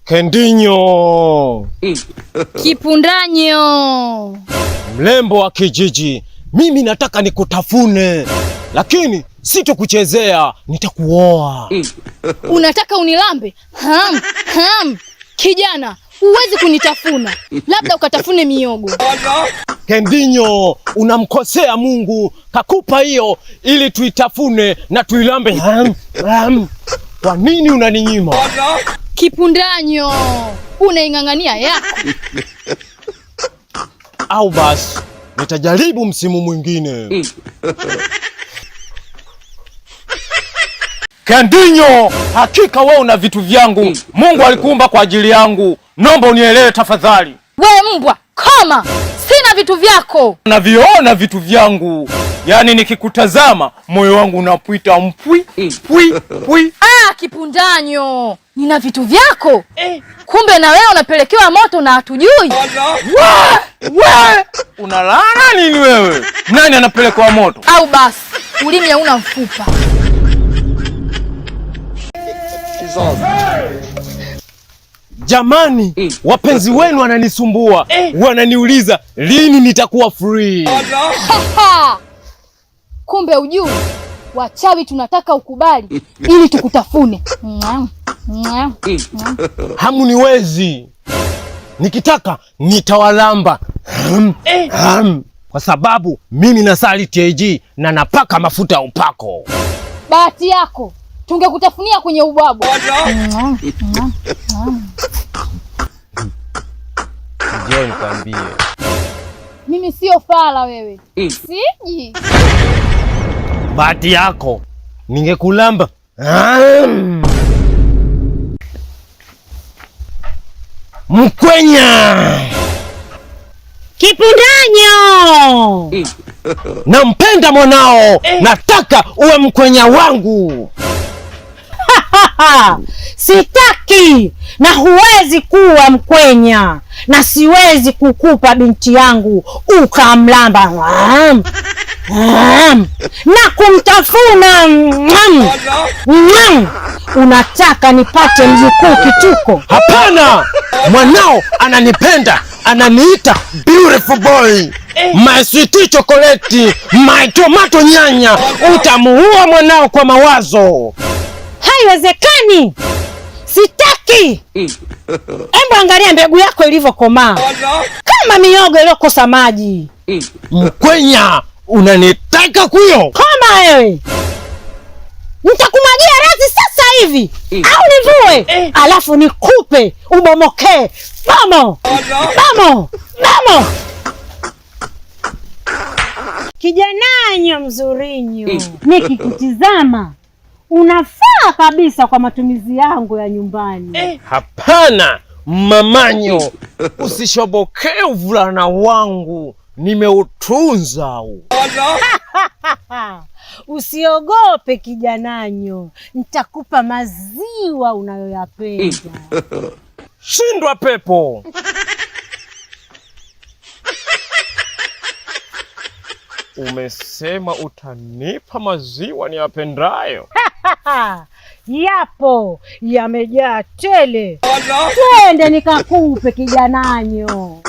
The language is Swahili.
Kendinyo, Kipundanyo. Mlembo wa kijiji, mimi nataka nikutafune, lakini sitokuchezea, nitakuoa. Unataka unilambe? Ham, ham. Kijana, huwezi kunitafuna, labda ukatafune miogo. Kendinyo, unamkosea Mungu, kakupa hiyo ili tuitafune na tuilambe. Ham, ham. Kwa nini unaninyima? Kipundanyo, unaing'ang'ania yako. Au basi nitajaribu msimu mwingine. Kendinyo, hakika wewe una vitu vyangu. Mungu alikuumba kwa ajili yangu, naomba unielewe tafadhali. We mbwa, koma! Sina vitu vyako. Naviona vitu vyangu, yaani nikikutazama moyo wangu unapwita mpwi pwi pwi. Ah, Kipundanyo, nina vitu vyako eh. Kumbe na wewe unapelekewa moto na hatujui. We unalala nini wewe? Nani anapelekwa moto? Au basi ulimi hauna mfupa. Jamani, wapenzi wenu wananisumbua, wananiuliza lini nitakuwa free. Kumbe ujui, wachawi tunataka ukubali ili tukutafune. Hamuniwezi, nikitaka nitawalamba kwa sababu mimi nasali TAG na napaka mafuta ya upako. Bahati yako tungekutafunia kwenye ubwabwa. Njoo nikwambie, mimi sio fala wewe. Siji. Bahati yako ningekulamba. Mkwenya Kipundanyo, nampenda mwanao, nataka uwe mkwenya wangu. Sitaki, na huwezi kuwa mkwenya, na siwezi kukupa binti yangu ukamlamba na kumtafuna. Unataka nipate mjukuu kituko? Hapana, mwanao ananipenda, ananiita beautiful boy, my sweet chocolate, my tomato nyanya. Utamuua mwanao kwa mawazo. Haiwezekani, sitaki. Embu angalia mbegu yako ilivyokomaa kama miogo iliyokosa maji. Mkwenya, unanitaka kuyo? Koma wewe, nitakumwagia razi sasa hivi au nivue, alafu nikupe ubomokee. Bomo bomo bomo. Kijananyo mzurinyo, nikikutizama unafaa kabisa kwa matumizi yangu ya nyumbani. Hapana mamanyo, usishobokee uvulana wangu, nimeutunza. Usiogope kijananyo, nitakupa maziwa unayoyapenda. Shindwa pepo. Umesema utanipa maziwa niyapendayo. Yapo, yamejaa tele. Twende nikakupe kijananyo.